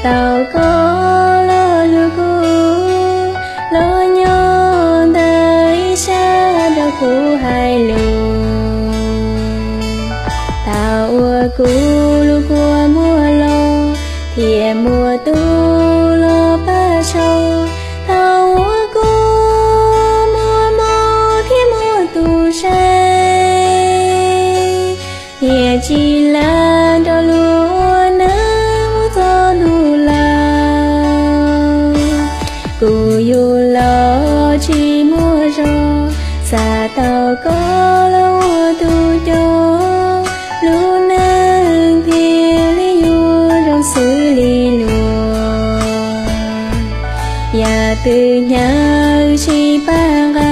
Tau koj los hlub kuv, los nyob ntawm ib sab nrog kuv hais lus. Thaum uas kuv lub kua muag los, thiaj muaj tus los pab sau. Thaum uas kuv muaj mob thiab muaj tus saib, thiaj tsis lam nrog luag ua neej mus txog ntuj laus. Kuv yug los tsis muaj zog, xav tau koj los ua tus coj, lub neej thiaj li yuav zoo xws li luag. Yam twg hnyav sib pab nqa,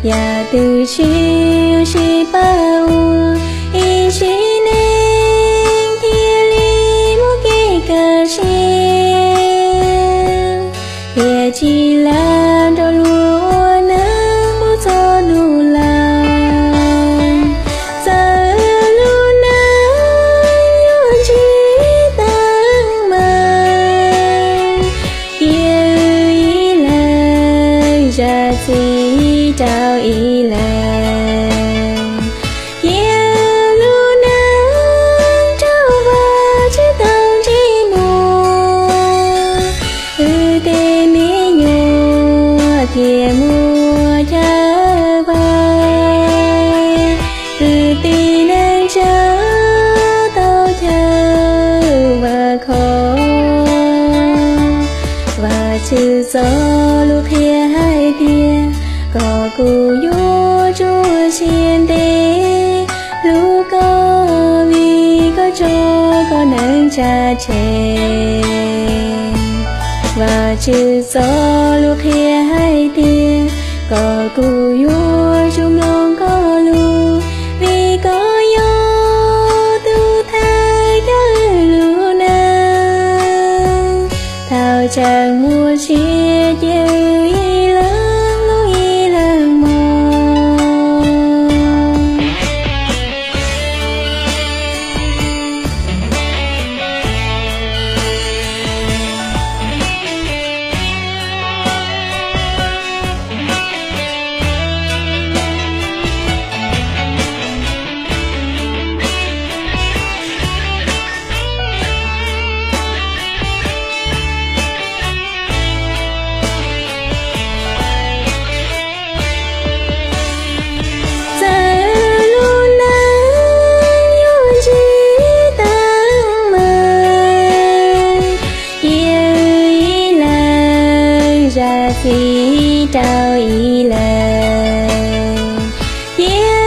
yam twg siv sib pab ua, ib sim neej thiaj li muaj kev kaj siab. Thiaj tsis lam nrog luag ua neej mus txog ntuj laus. Txawm lub neej yuav ntsib teeb meem, cia wb ib leeg zam txim rau ib leeg. Cia lub neej rau Vajtswv tau ntsej muag, wb tej me nyuam thiaj muaj chaw vau. Kwv tij neej tsa tau chaw vam khom. Vajtswv txoj lus qhia hais tias, koj kuj yuav tsum ua siab ntev, hlub koj vim koj tso koj neej tsa tseg. Vajtswv txoj lus qhia hais tias, koj kuj yuav tsum mloog koj lus, vim koj yog tus thawj coj wb lub neej. Thaum tseem muaj sia ces wb ib leeg hlub ib leeg mog. Txawm lub neej yuav ntsib teeb meem, cia wb ib leeg zam txim rau ib leeg. Cia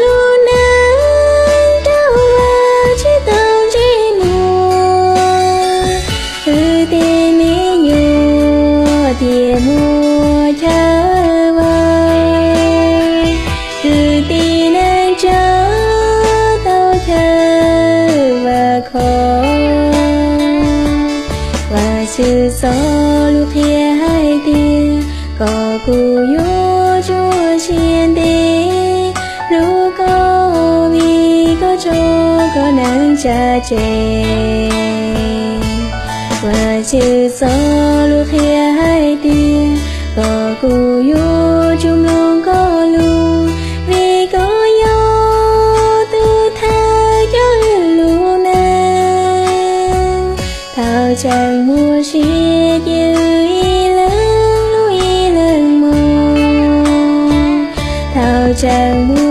lub neej rau Vajtswv tau ntsej muag, wb tej me nyuam thiaj muaj chaw vau. Kwv tij neej tsa tau chaw vam khom. Vajtswv txoj lus qhia hais tias, koj kuj yuav tsum ua siab ntev, hlub koj vim koj tso koj neej tsa tseg. Vajtswv txoj lus qhia hais tias, koj kuj yuav tsum mloog koj lus, vim koj yog tus thawj coj wb lub neej. Thaum tseem muaj sia ces wb ib leeg hlub ib leeg mog. Thaum tseem muaj